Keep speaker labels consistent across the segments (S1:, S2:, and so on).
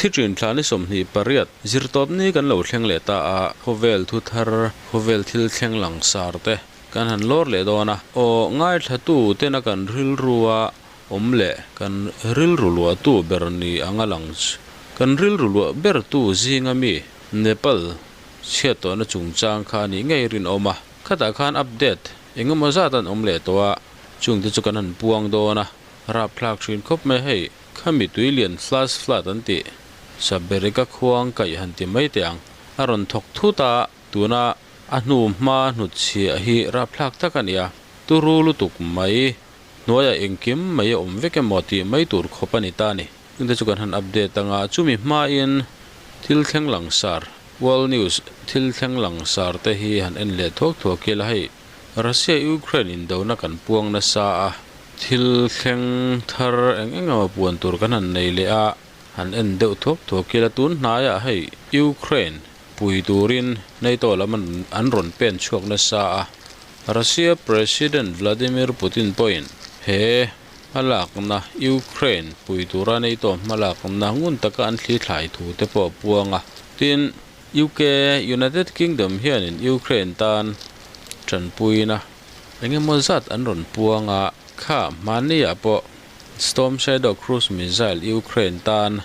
S1: Thi thin thla ni 28 zirtawpni kan lo thleng leh ta a, khawvel thu thar, khawvel thil thleng langsar te kan han lawr leh dawn a. Aw ngaithlatu tena kan rilrua awm leh kan rilru luahtu ber ni anga lang chu kan rilru luah bertu zinga mi Nepal chhiat tawhna chungchang kha a nih ngei rinawm a. Khatah khan update engemaw zat an awm leh tawh a, chungte chu kan han puang dawn a, rapthlak thin khawp mai hei. Khami tui lian flash flood an tih Sabereka khuang kaih han ti mai teh ang. A rawn thawk thut a, tuna a hnu hma hnutchhiah hi rapthlak tak a ni a, turu lutuk mai hnuaiah engkim mai a awm vek emaw tih mai tur khawp a ni ta a ni. Chungte chu kan han update anga chumi hmain thil thleng langsar, World News thil thleng langsar te hi han en leh thuak thuak ila hei Russia-Ukraine indona kan puang nasa a, thil thleng thar eng eng emaw puan tur kan han nei leh a, han en deuh thuak thuak ila tun hnaiah hei Ukraine pui turin NATO lam an rawn pen chhuak nasa a, Russia President Vladimir Putin pawhin he hmalakna Ukraine pui tura NATO hmalakna ngun taka an thli thlai thu te pawh a puang a, tin UK, United Kingdom hianin Ukraine tan tanpuina engemaw zat an rawn puang a, kha hmaniah pawh Storm Shadow cruise missile Ukraine tan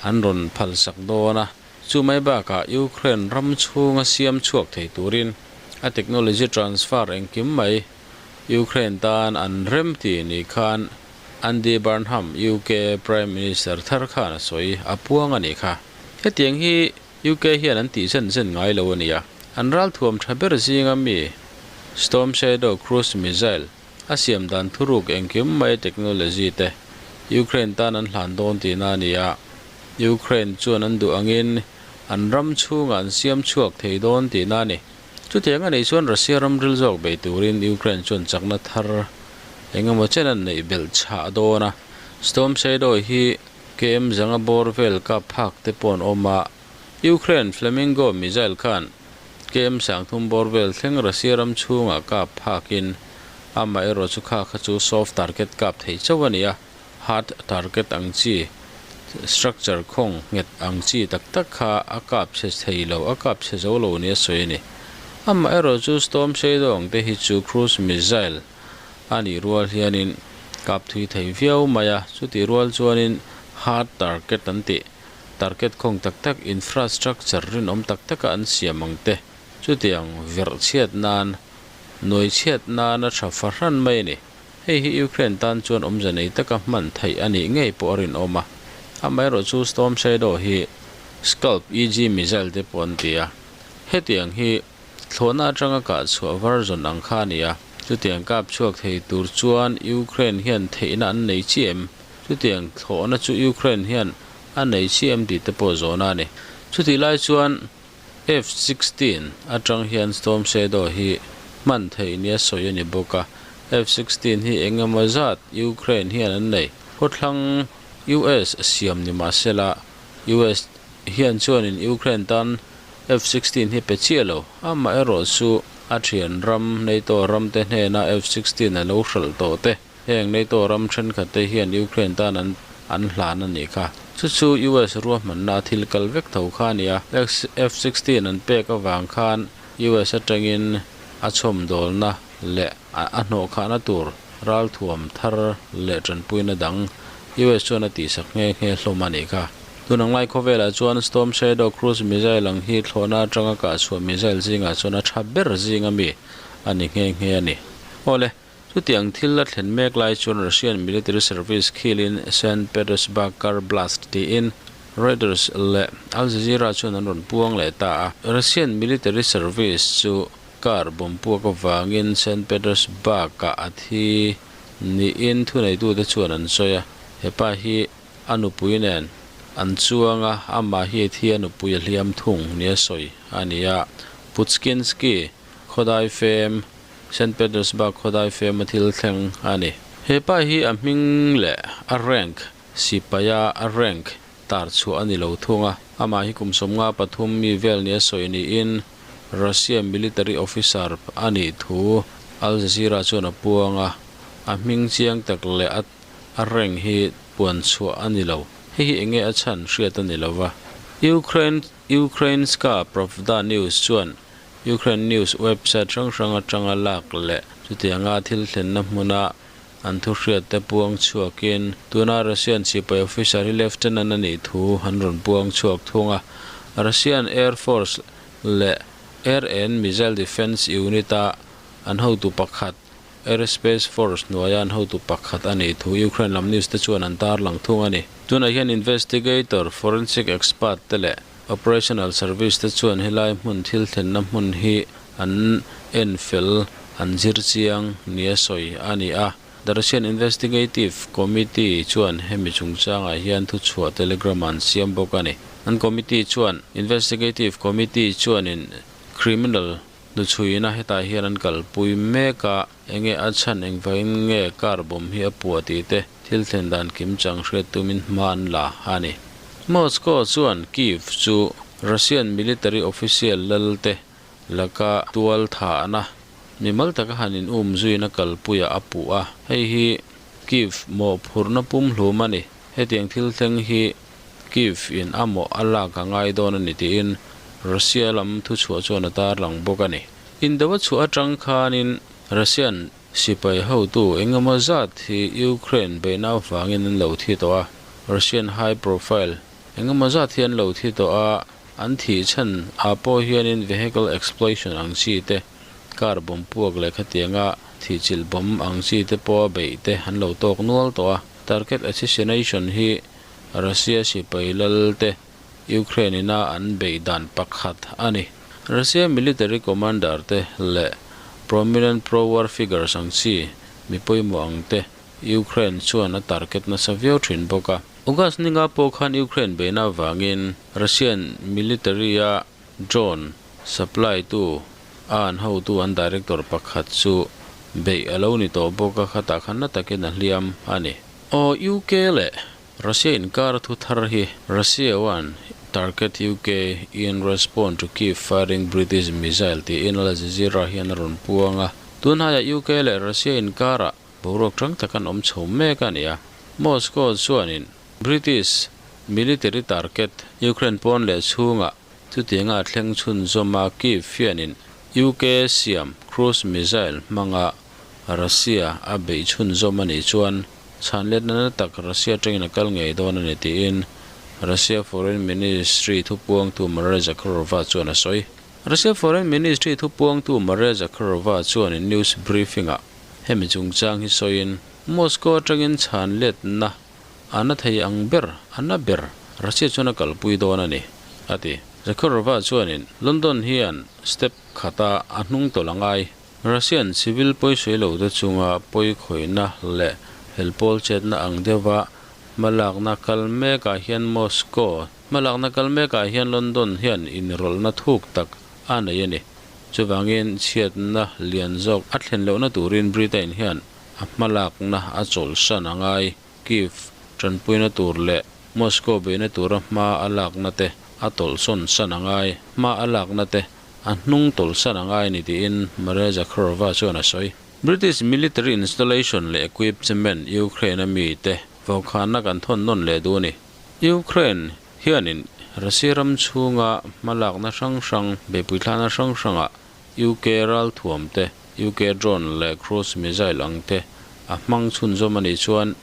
S1: an rawn phalsak dawn a, chu mai bakah Ukraine ram chhunga siam chhuak thei turin a technology transfer engkim mai Ukraine tan an rem ti ni khan Andy Burnham, UK Prime Minister thar khan a sawi a puang a nih kha. Hetiang hi UK hian an tih zen zen ngai lo a nia. An ralthuam tha ber zinga mi Storm Shadow cruise missile a siam dan thuruk engkim mai technology te Ukraine tan an hlan dawn tihna a ni a. Ukraine chuan an duh angin an ram chhungah an siam chhuak thei dawn tihna a ni. Chutiang a nih chuan Russia ram ril zawk bei turin Ukraine chuan chakna thar engemaw chen an neih belh chhah dawn a. Storm Shadow hi KM zanga bawr vel kap phak te pawh an awm a, Ukraine Flamingo missile khan KM 3000 bawr vel thleng Russia ram chhungah kap phakin amaherawh chu kha kha chu soft target kap thei chauh a ni a, hard target ang chi structure khawng nghet ang chi tak tak kha a kap chhe thei lo, a kap chhe zo lo nia sawi a ni. Amaherawh chu Storm Shadow ang te hi chu cruise missile a nih rual hianin kap thui thei viau mai a, chutih rual chuanin hard target an tih, target khawng tak tak infrastructure rinawm tak taka an siam ang te, chutiang verh chhiat nan, nuai chhiat nan a tha fahran mai a ni. Hei hi Ukraine tan chuan awmze nei taka hman theih a nih ngei pawh a rinawm a, amaherawh chu Storm Shadow hi Scalp EG missile te pawh an ti a, hetiang hi Thlawhna atanga kah chhuah version ang kha a ni a, chutiang kap chhuak thei tur chuan Ukraine hian theihna an nei chi em? Chutiang thlawhna chu Ukraine hian a nei chi em tih te pawh zawhna a ni. Chutih lai chuan F-16 atang hian Storm Shadow hi hman theih nia sawi a ni bawk a, F-16 hi eng emaw zat Ukraine hian an nei. Khawthlang US siam ni mahsela US hian chuanin Ukraine tan F-16 hi pe chiah lo, amaherawh chu a thian ram NATO ram te hnena F-16 a lo hralh tawh te, heng NATO ram thenkhat te hian Ukraine tan an an hlan a nih kha. Chu chu US ruahmanna a thil kal vek tho kha a ni a, F-16 an pek avang khan US atangin a chhawmdawlna leh a hnawhkhahna tur ralthuam thar leh tanpuina dang US chuan a tihsak nghe nghe hlawm a nih kha. Tun ang lai khawvelah chuan Storm Shadow cruise missile ang hi thlawhna atanga kah chhuah missile zingah chuan a tha ber zing ami a ni nghe nghe a ni. Awle, chutiang thil a thlen mek lai chuan Russian military service khilin Saint Petersburg car blast tiin Reuters leh Al Jazeera chuan an rawn puang leh ta a. Russian military service chu car bomb puak avangin Saint Petersburg-ah a thi niin thuneitute chuan an sawi a. Hepa hi A nupui nen an chuang a, amah hi thi a nupui a hliam thung nia sawi a ni a. Putskinski khawdai fem, Saint Petersburg khawdai fem a thil thleng a ni. He pa hi a hming leh a rank sipaia a rank tar chhuah a ni lo thung a. Amah hi kum 53 mi vel nia sawi niin Russia military officer a nih thu Al Jazeera chuan a puang a. A hming chiang tak leh a A rank hi puan chhuah a ni lo. Hei hi enge a chhan hriat a ni lo va. Ukraine Ukrainska Pravda News chuan Ukraine news website hrang hrang atanga lak leh chutianga thil thlenna hmuna an thu hriat te puang chhuakin tuna Russian sipai officer hi lieutenant a nih thu an rawn puang chhuak thung a. Russian Air Force leh Air and Missile Defence Unit-a an hotu pakhat, Aerospace Force hnuaia an hotu pakhat a nih thu Ukraine lam news te chuan an tarlang thung a ni. Tunah hian investigator, forensic expert te leh operational service te chuan helai hmun thil thlenna hmun hi an en fel, an zir chiang nia sawi a ni a. The Russian Investigative Committee chuan hemi chungchangah hian thuchhuah telegram an siam bawk a ni. An committee chuan Investigative Committee chuanin criminal Hnuchhuina hetah hian an kalpui mek a, enge a chhan engvangin nge car bomb hi a puah tih te thil thlen dan kim chang hriat tumin hma an la a ni. Moscow chuan Kyiv chu Russian military official lal te laka tual thahna mimal taka han in um zuina kalpuiah a puh a, hei hi Kyiv mawhphurhna pumhlum a ni. Hetiang thil thleng hi Kyiv in a mawh a lak a ngai dawn a ni tiin Russia lam thuchhuah chuan a tarlang bawk a ni. Indo a chhuah atang khanin Russian sipai hotu engemaw zat hi Ukraine beihna avangin an lo thi tawh a, Russian high profile engemaw zat hi an lo thi tawh a, an thih chhan ah pawh hianin vehicle explosion ang chi te, car bomb puak leh khatianga thihchilh bomb ang chi te pawha beih te an lo tawk nual tawh a. Target assassination hi Russia sipai lal te Ukraine ina an beih dan pakhat a ni. Russia military commander te leh prominent pro-war figures ang chi mi pawimawh ang te Ukraine chuan a target nasa viau thin bawk a. August ninga pawh khan Ukraine beihna avangin Russian military-a drone supply tu a an hotu an director pakhat chu beih a lo ni tawh bawk a, khatah khan na takin a hliam a ni. Aw UK leh Russia inkar thu thar hi Russia one target UK in respond to Kyiv firing British missile tiin Al Jazeera hian a rawn puang a. Tun haiah UK leh Russia inkarah boruak tang tak an awm chho mek a ni a. Moscow chuanin British military target Ukraine pawn leh chhungah chutianga a thleng chhunzawm a Kyiv hianin UK siam cruise missile hmanga Russia a beih chhunzawm a nih chuan chhanletna na tak Russia atangin a kal ngei dawn a ni tiin Russia Foreign Ministry thupuangtu Maria Zakharova chuan a sawi. Russia Foreign Ministry thupuangtu Maria Zakharova chuan in news briefing-ah hemi chungchang hi sawiin, Moscow atangin chhanletna a na thei ang ber, a na ber Russia chuan a kalpui dawn a ni, a ti. Zakharova chuanin London hian step khata a hnung tawlh a ngai. Russian civil pawisawi lo te chunga pawi khawihna leh helpawl chetna ang deuha hmalakna kal mekah hian Moscow hmalakna kal mekah hian London hian inrawlhna thuk tak a nei a ni. Chuvangin chhiatna lian zawk a thlen lohna turin Britain hian a hmalakna a chawlhsan a ngai. Kyiv tanpuina tur leh Moscow beihna tura hma a lakna te a tawlhsawn san a ngai. Hma a lakna te A hnung tawlhsan a ngai a ni tiin Maria Zakharova chuan a sawi. British military installation leh equipment Ukraine a mite vaukhana kan thawn nawn leh duh a ni. Ukraine hianin Russia ram chhunga hmalakna hrang hrang, beihpuithlana hrang hrangah UK ralthuam te, UK drone leh cruise missile ang te a hmang chhunzawm a nih chuan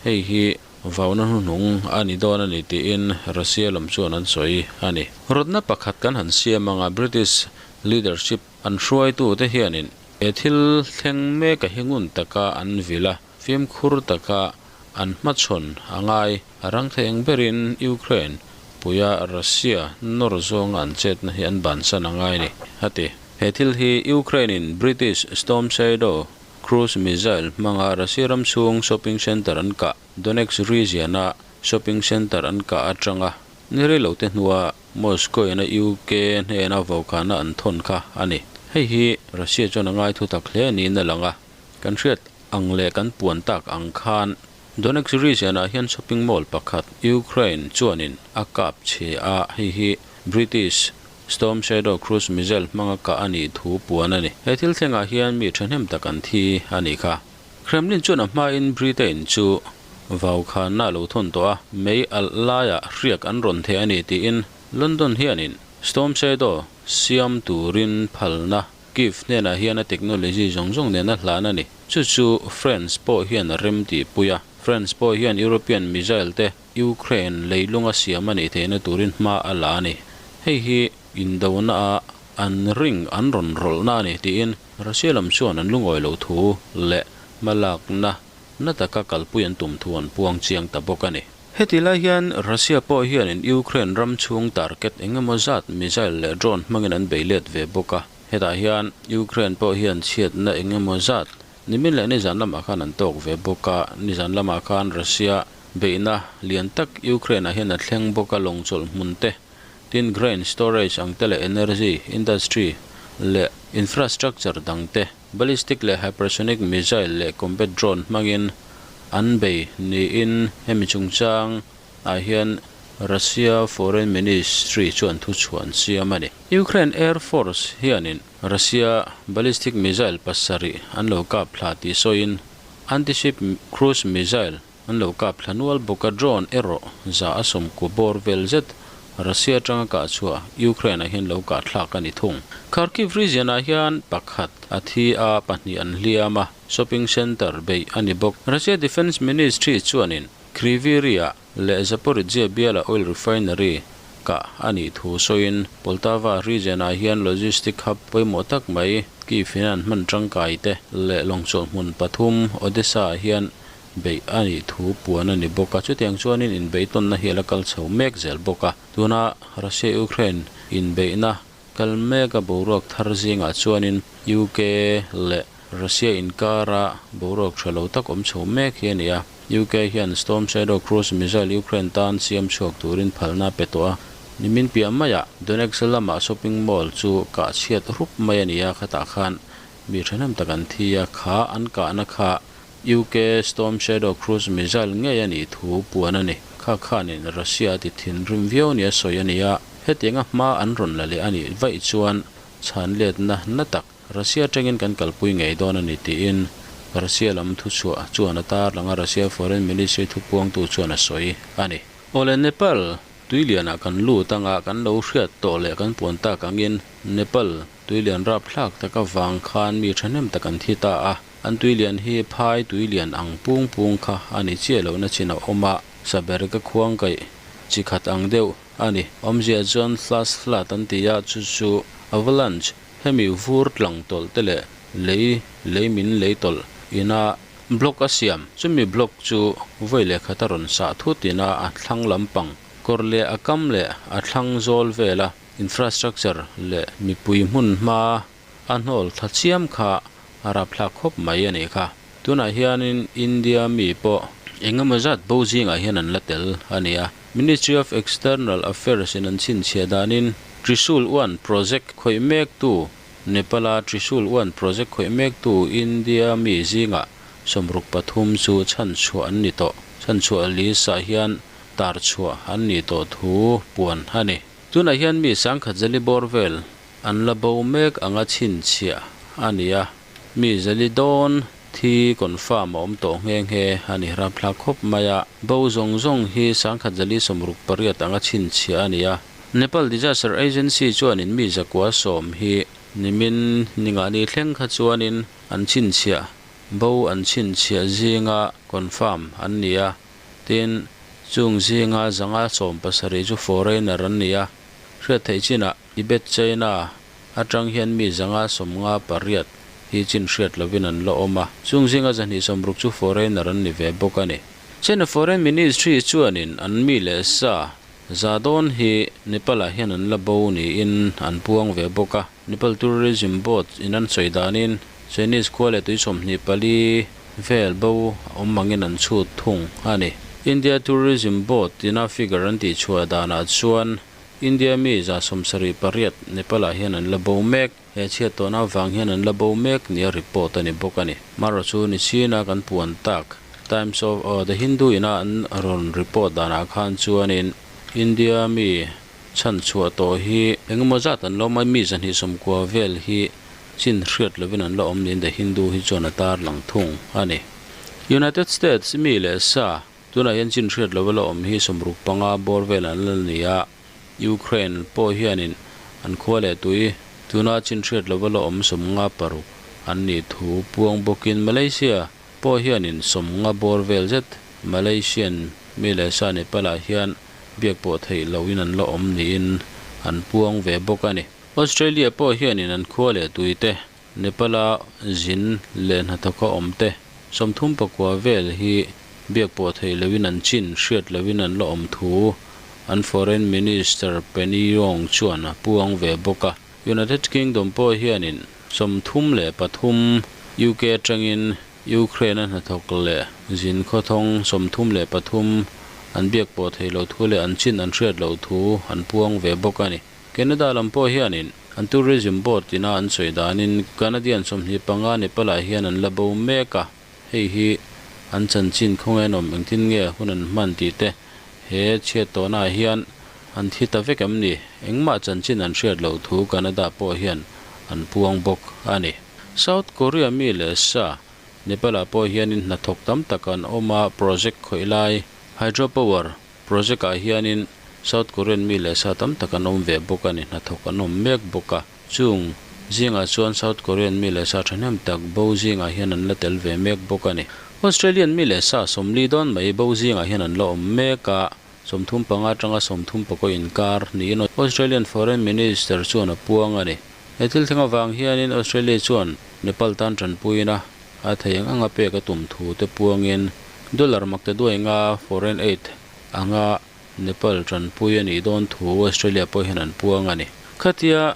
S1: hei hi Vauna hnuhnung a ni dawn a ni tiin Russia lam chuan an sawi a ni. Rawtna pakhat kan han siam anga British leadership an hruaitute hianin he thil thleng mek a hi ngun taka an vil a, fimkhur taka an hmachhawn a ngai. A rang thei ang berin Ukraine puia Russia nawr zawnga an chetna hi an bansan a ngai a ni, a ti. He thil hi Ukraine-in British Storm Shadow Cruise missile hmanga Russia ram chhung shopping centre an kah Donetsk region-a shopping centre an kah atanga ni rei lo te hnua Moscow ina UK hnena vaukhana an thawn kha a ni. Hei hi Russia chuan a ngai thu tak hle niin a lang a, kan hriat ang leh kan puan tak ang khan Donetsk region-ah hian shopping mall pakhat Ukraine chuanin a kap che a, hei hi British Storm Shadow cruise missile hmanga kah a nih thu puan a ni. He thil thlengah hian mi thahnem tak an thi a nih kha. Kremlin chuan a hmain Britain chu Vaukhanna a lo thawn tawh a, mei alh laiah hriak an rawn theh a ni tiin London hianin Storm Shadow siam turin phalna Kyiv hnenah hian a technology zawng zawng nen a hlan a ni. Chu chu France pawh hian a rem tihpui a, France pawh hian European missile te Ukraine leilunga siam a nih theihna turin hma a la a ni. Hei hi indona a an ring an rawn rawlhna a ni tiin Russia lam chuan an lungawi loh thu leh hmalakna na taka kalpui an tum thu an puang chiang ta bawk a ni. Heti lai hian Russia pawh hianin Ukraine ram chhung target eng emaw zat missile leh drone hmangin an bei let ve bawk a. Hetah hian Ukraine pawh hian chhiatna eng emaw zat nimin leh nizan lamah khan an tawk ve bawk a. Nizan lamah khan Russia beihna lian tak Ukraine-ah hian a thleng bawk a, lawng chawlh hmun te, tin grain storage ang te leh energy industry leh infrastructure dang te ballistic leh hypersonic missile leh combat drone hmangin an bei niin hemi chungchang ah hian Russia Foreign Ministry chuan thuchhuah an siam a ni. Ukraine Air Force hianin Russia ballistic missile pasarih an lo kap thla tih sawiin anti-ship cruise missile An lo kap thla nual bawk a, drone erawh za a sawmkua bawr vel zet Russia atanga kah chhuah Ukraine ah hian lo kah thlak a ni thung. Kharkiv region ah hian pakhat a thi a, pahnih an hliam a, shopping center beih a ni bawk. Russia Defence Ministry chuanin Kryvyi Rih ah leh Zaporizhzhia biala oil refinery kah a nih thu sawiin Poltava region ah hian logistic hub pawimawh tak mai Kyiv in an hman tangkai te leh lawngchawlh hmun pathum Odessa ah hian beih a nih thu puan a ni bawk a, chutiang chuanin inbeihtawnna hi a la kal chho mek zel bawk a. Tuna Russia-Ukraine inbeihna kal meka boruak thar zingah chuanin UK leh Russia inkara boruak tha lo tak awm chho mek hi a ni a. UK hian Storm Shadow cruise missile Ukraine tan siam chhuak turin phalna a pe tawh a. Nimin piah maiah Donetsk lama shopping mall chu kah chhiat rup mai a ni a, khatah khan mi thahnem tak an thi a, kha an kahna kha UK Storm Shadow cruise missile ngei a nih thu puan a ni. Kha khanin Russia a ti thinrim viau nia sawi a ni a, hetianga hma an rawn la leh a nih vaih chuan chhan letna na tak Russia atangin kan kalpui ngei dawn a ni tiin Russia lam thuchhuah chuan a tarlang a, Russia Foreign Ministry thupuangtu chuan a sawi a ni. Awle Nepal tuilianah kan lut anga kan lo hriat tawh leh kan puan tak angin Nepal tuilian rapthlak tak avang khan mi thahnem tak an thi ta a. An tuilian hi phai tuilian ang pung pung kha a ni chiah lohna chin a awm a, saber ka khuang kaih chi khat ang deuh a ni. Awmzia chuan flash flood an ti a, chu chu avalanche, hemi vur tlang tawlh te leh lei lei min lei tawlh ina block a siam. Chumi block chu vawi leh khat a rawn sah thut ina a thlang lampang kawr leh a kam leh a thlang zawl vela infrastructure leh mipui hmun hma A hnawl thla chiam kha a rapthlak khawp mai a nih kha. Tunah hianin India mi pawh eng emaw zat bo zingah hian an la tel a ni a. Ministry of External Affairs in an chhinchhiah danin Trishul One Project khawih mektu Nepal-a Trishul One Project khawih mektu India mi zingah 63 chu chhanchhuah an ni tawh. Chhanchhuah list-ah hian tarchhuah an nih tawh thu puan a ni. Tunah hian mi sangkhat zali bawr vel An la bo mek anga chhinchhiah a ni a, mi zali dawn thi confirm a awm tawh nghe nghe a ni. Rapthlak khawp mai a, bo zawng zawng hi 1168 anga chhinchhiah a ni a. Nepal Disaster Agency chuanin mi zakua sawm hi nimin ningani thleng kha chuanin an chhinchhiah, bo an chhinchhiah zinga confirm an ni a, tin chung zinga 170 chu foreigner an ni a, hriat theih chinah Tibet China atang hian mi 558 hi chin hriat lovin an la awm a, chung zinga 260 chu foreigner an ni ve bawk a ni. China Foreign Ministry chuanin an mi leh sa za dawn hi Nepal-ah hian an la bo niin an puang ve bawk a. Nepal Tourism Board in an sawi danin Chinese khua leh tui 24 vel bo a awm angin an chhut thung a ni. India Tourism Board ina figure an tihchhuah danah chuan India mi 78 Nepal-ah hian an la bo mek. He chhiat tawhna avang hian an la bo mek nia report a ni bawk a ni. Marawh chu ni china kan puan tak Times of The Hindu ina an rawn report danah khan chuanin India mi chhanchhuah tawh hi engemaw zat an lo mai mi 290 vel hi chin hriat lovin an la awm niin The Hindu hi chuan a tarlang thung a ni. United States mi leh sa. Tunah hian chin hriat lova la awm hi 65 bawr vel an la ni a, Ukraine pawh hianin an khua leh tui tuna chin hriat lova la awm 56 an nih thu puang bawkin Malaysia pawh hianin 50 bawr vel zet Malaysian mi leh sa Nepal ah hian biak pawh theih lohin an la awm niin an puang ve bawk a ni. Australia pawh hianin an khua leh tui te Nepal a zin leh hnathawka awm te 39 vel hi biak pawh theih lohin an chin hriat lohin an la awm thu an Foreign Minister Penny Wong chuan a puang ve bawk a. United Kingdom pawh hianin 33 UK atangin Ukraine a hnathawk leh zin khawthawng 33 an biak pawh theih loh thu leh an chin an hriat loh thu an puang ve bawk a ni. Canada lam pawh hianin an Tourism Board ina an sawi danin Canadian 25 Nepal ah hian an la bo mek a, hei hi an chanchin khawngaih an awm engtin nge hun an hman tih te he chhiat tawhna ah hian an thi ta vek em ni? Engmah chanchin an hriat loh thu Canada pawh hian an puang bawk a ni. South Korea mi leh sa Nepal ah pawh hianin hnathawk tam tak an awm a, project khawih lai hydropower project ah hianin South Korean mi leh sa tam tak an awm ve bawk a ni, hnathawk an awm mek bawk a. Chung zingah chuan South Korean mi leh sa thahnem tak bo zingah hian an la tel ve mek bawk a ni. Australian mi leh sa 40 dawn mai bo zingah hian an la awm mek a, 35 atanga 34 inkar niin Australian Foreign Minister chuan a puang a ni. He thil thleng avang hianin Australia chuan Nepal tan tanpuina a thei ang anga pek a tum thu te puangin dollar makte duai nga foreign aid anga Nepal tanpui a nih dawn thu Australia pawh hian an puang a ni. Khatia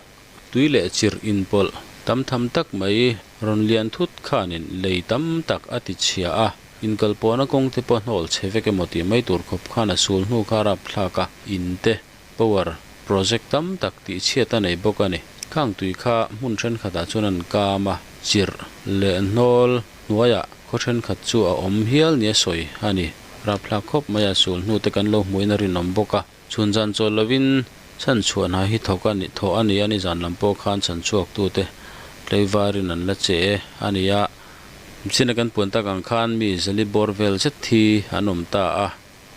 S1: tui leh chirh inpawlh tam tham tak mai rawn lian thut khanin lei tam tak a ti chhia a, inkalpawhna kawng te pawh hnawl chhe vek emaw tih mai tur khawp khan a sul hnu kha rapthlak a, in te power project tam tak tih chhiat a nei bawk a ni. Khang tui kha hmun thenkhatah chuan an kam a, chirh leh hnawl hnuaiah khaw thenkhat chu a awm hial nia sawi a ni. Rapthlak khawp mai a sul hnu te kan lo hmuhin a rinawm bawk a. Chhun zan chawl lovin chhanchhuah hna hi thawk a ni thawh a ni a, nizan lam pawh khan chhanchhuaktute tleivarin an la che a ni a. China kan puan tak ang khan mi zali bawr vel zet hi an awm ta a.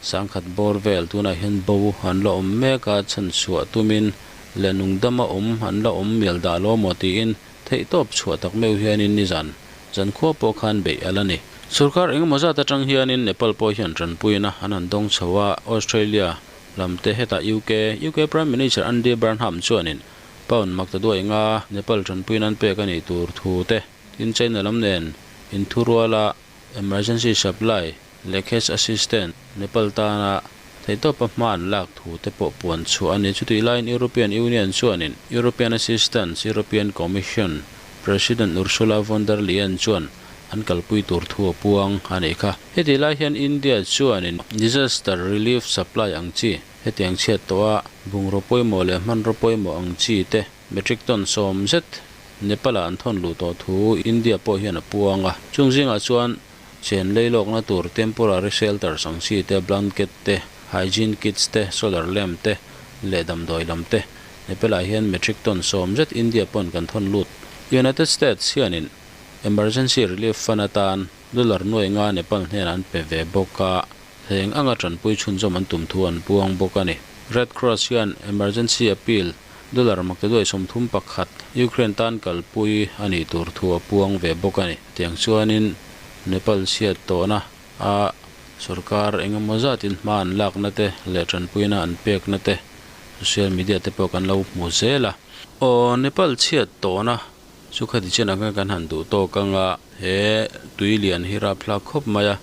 S1: Sangkhat bawr vel tunah hian bo an la awm mek a, chhanchhuah tumin leh nungdama awm an la awm mial dah lo maw tiin theihtawp chhuah tak meuh hianin nizan zankhua pawh khan beih a la ni. Sorkar engemaw zat atang hianin Nepal pawh hian tanpuina an han dawng chho a, Australia lam te hetah UK, UK Prime Minister Andy Burnham chuanin pound makta duai nga Nepal tanpuina an pek a nih tur thu te tin China lam nen inthuruala emergency supply leh cash assistant Nepal tana theihtawpa hma an lak thu te pawh puan chhuah a ni. Chutih laiin European Union chuanin European Assistance European Commission President Ursula von der Leyen chuan an kalpui tur thu a puang a nih kha. Hetih lai hian India chuanin disaster relief supply ang chi hetiang chhiat tawha bungraw pawimawh leh hmanraw pawimawh ang chi te metric ton 10 zet Nepal-ah an thawn luh tawh thu India pawh hian a puang a. Chung zingah chuan chen leilawkna tur temporary shelters ang chi te, blanket te, hygiene kits te, solar lamp te leh damdawi lam te. Nepal-ah hian metric ton 10 zet India pawn kan thawn lut. United States hianin emergency relief fund atan dollar nuai nga Nepal hnenah an pe ve bawk a, heng anga tanpui chhunzawm an tum thu an puang bawk a ni. Red Cross hian emergency appeal dollar maktaduai 31 Ukraine tan kalpui a nih tur thu a puang ve bawk a ni. Tiang chuanin Nepal chhiat tawhna a sorkar engemaw zatin hma an lakna te leh tanpuina an pekna te social media te pawh kan lo hmu zel a. Aw Nepal chhiat tawhna chu khati chen ang khan kan han duh tawk anga he tui lian hi rapthlak khawp mai a.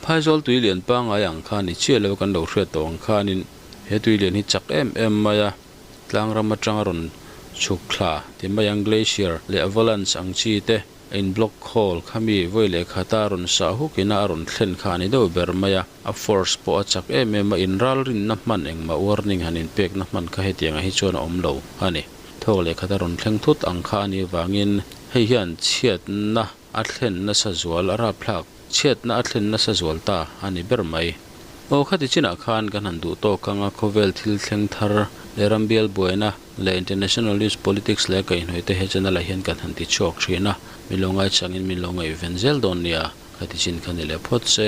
S1: Phaizawl tui lian pangngai ang khan i chiah lo kan lo hriat tawh ang khanin he tui lian hi chak em em mai a, tlang ram atanga rawn chhuk thla ti mai ang glacier leh avalanche ang chi te a in block khâwl khami vawi leh khata rawn sah hukina a rawn thlen kha a ni deuh ber mai a, a force pawh a chak em em a, inral rinna hman engmah warning han inpekna hman kha hetiangah hi chuan a awm lo a ni. Thawk leh khata rawn thleng thut ang kha a nih avangin hei hian chhiatna a thlen nasa zual a rapthlak chhiatna a thlen nasa zual ta a ni ber mai. Aw khati chinah khan kan han duh tawk anga khawvel thil thleng thar leh rambial buaina leh international news politics leh kaihhnawih te he channel ah hian kan han ti chhuak thin a, min lo ngaichangin min lo ngaihven zel dawn nia, khati chin kha ni leh phawt se.